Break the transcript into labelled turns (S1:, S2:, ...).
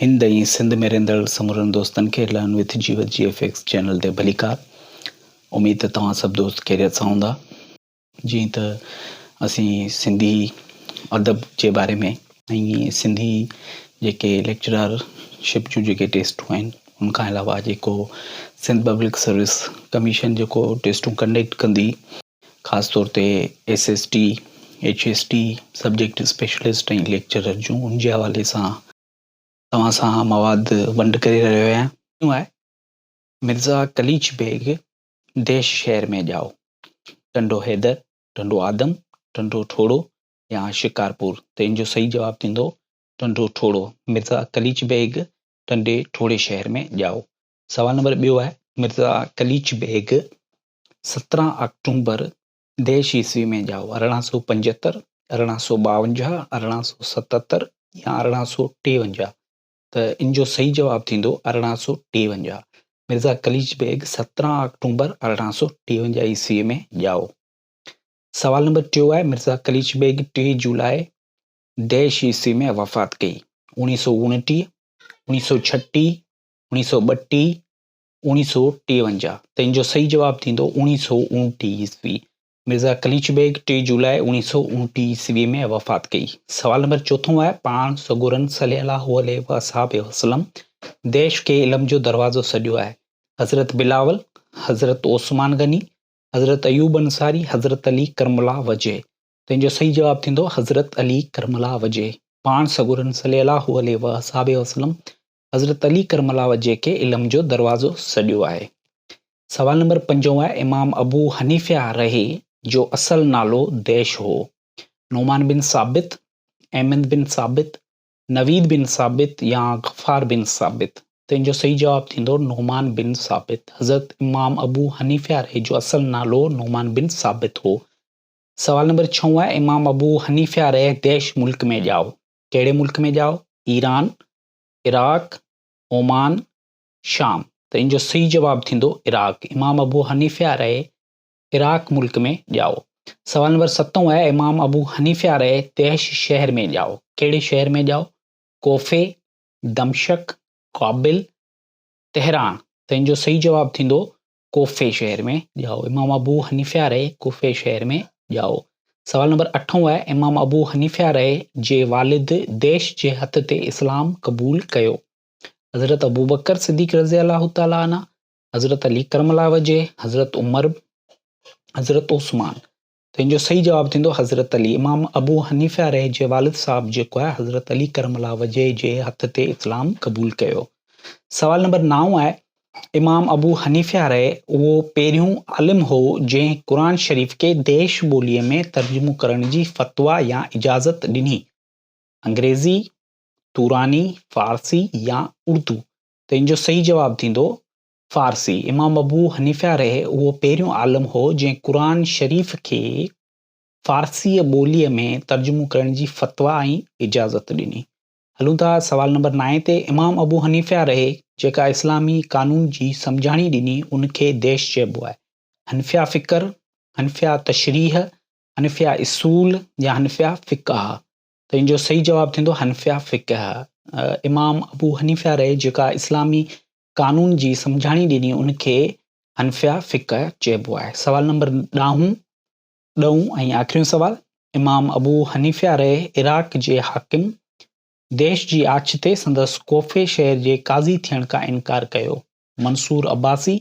S1: هند ۽ سنڌ ۾ رهندڙ سمورن دوستن کي learn with Jeevat G F X channel تي ڀليڪار. اميد ته توهان سڀ دوست خيريت سان هوندا. جيئن ته اسين سنڌي ادب جي باري ۾ ۽ سنڌي جيڪي ليڪچرار شپ جون جيڪي ٽيسٽون آهن ان کان علاوه جيڪو سنڌ پبلڪ سروس ڪميشن جيڪو ٽيسٽون ڪنڊڪٽ ڪندي خاص طور تي S S T, H S T, subject specialist ۽ lecturer جون ان جي حوالي سان توهان سان مواد ونڊ ڪري رهيو آهيان. آهي مرزا قليچ بيگ ديش شهر ۾ ڄائو، ٽنڊو حيدر، ٽنڊو آدم، ٽنڊو ٺوڙهو يا شڪارپور ته ان جو صحيح جواب ٿيندو ٽنڊو ٺوڙهو. مرزا قليچ بيگ ٽنڊي ٺوڙهي شهر ۾ ڄائو. سوال نمبر ٻيو آهي مرزا قليچ بيگ 17 آڪٽومبر ديش عيسوي ۾ ڄائو، 1875، 1852، 1877 يا 1853 ته ان جو صحيح جواب ٿيندو 1853. مرزا قليچ بيگ 17 آڪٽومبر 1853 عيسوي ۾ ڄائو. سوال نمبر ٽيو آهي مرزا قليچ بيگ 3 جولاء ديش عيسوي ۾ وفات ڪئي، 1929، 1936، 1932، 1953 ته ان جو صحيح جواب ٿيندو 1929 عيسوي. مرزا قليچ بيگ 3 جولاء 1929 عيسوي ۾ وفات ڪئي. سوال نمبر چوٿون آهي پاڻ سڳورن صلي الله عليه واصحابه وسلم ديش کي علم جو دروازو سڏيو آهي. حضرت بلاول، حضرت عثمان غني، حضرت ايوب انصاري، حضرت علي ڪرم الله وجهه. ته ان جو صحيح جواب ٿيندو حضرت علي ڪرم الله وجهه. پاڻ سڳورن صلي الله عليه واصحابه وسلم حضرت علي ڪرم الله وجهه کي علم جو دروازو سڏيو آهي. سوال نمبر پنجون آهي امام ابو حنيفه رحه جو اصل نالو ديش هو. نعمان بن ثابت، احمد بن ثابت، نويد بن ثابت يا غفار بن ثابت؟ ته ان جو صحيح جواب ٿيندو نعمان بن ثابت. حضرت امام ابو حنيفه رحه جو اصل نالو نعمان بن ثابت هو. سوال نمبر ڇهون آهي امام ابو حنيفه رحه ديش ملڪ ۾ ڄائو. ڪهڙي ملڪ ۾ ڄائو؟ ايران، عراق، اومان، شام ته ان جو صحيح جواب ٿيندو عراق. امام ابو حنيفه رحه عراق ملڪ ۾ ڄائو. سوال نمبر ستون آهي امام ابو حنيفه رحه ديش شهر ۾ ڄائو. ڪهڙي شهر ۾ ڄائو؟ ڪوفي، دمشق، ڪابل، تهران ته ان جو صحيح جواب ٿيندو ڪوفي شهر ۾ ڄائو. امام ابو حنيفه رحه ڪوفي شهر ۾ ڄائو. سوال نمبر اٺون آهي امام ابو حنيفه رحه جي والد ديش جي هٿ تي اسلام قبول ڪيو. حضرت ابوبڪر صديق رضي الله تعالٰي عنه، حضرت علي ڪرم الله وجهه، حضرت عمر، حضرت عثمان. ته ان جو صحيح جواب ٿيندو حضرت علي. امام ابو حنيفه رح جي والد صاحب جيڪو آهي حضرت علي ڪرم الله وجهه جي هٿ تي اسلام قبول ڪيو. سوال نمبر نائون آهي امام ابو حنيفه رح اهو پهريون عالم هو جنهن قرآن شريف کي ديش ٻوليء ۾ ترجمو ڪرڻ جي فتويٰ يا اجازت ڏني. انگريزي، توراني، فارسي يا اردو؟ ته ان جو صحيح جواب ٿيندو فارسي، امام ابو حنيفه رح اهو پهريون عالم هو جنهن قرآن شريف کي فارسيء ٻوليء ۾ ترجمو ڪرڻ جي فتويٰ ۽ اجازت ڏني. هلون ٿا سوال نمبر نائين تي، امام ابو حنيفه رح جيڪا اسلامي قانون جي سمجهاڻي ڏني ان کي ديش چئبو آهي. حنفيه فڪر، حنفيه تشريح، حنفيه اصول يا حنفيه فقه؟ ته ان جو صحيح جواب ٿيندو حنفيه فقه. امام ابو حنيفه رح جيڪا اسلامي قانون جي سمجهاڻي ڏني ان کي حنفيه فقه چئبو آهي. سوال نمبر ڏاهون، ڏهون ۽ آخريون سوال، امام ابو حنيفه رح عراق جي حاڪم ديش جي آڇ تي سندس ڪوفي شهر جي قاضي ٿيڻ کان انڪار ڪيو. منصور عباسي،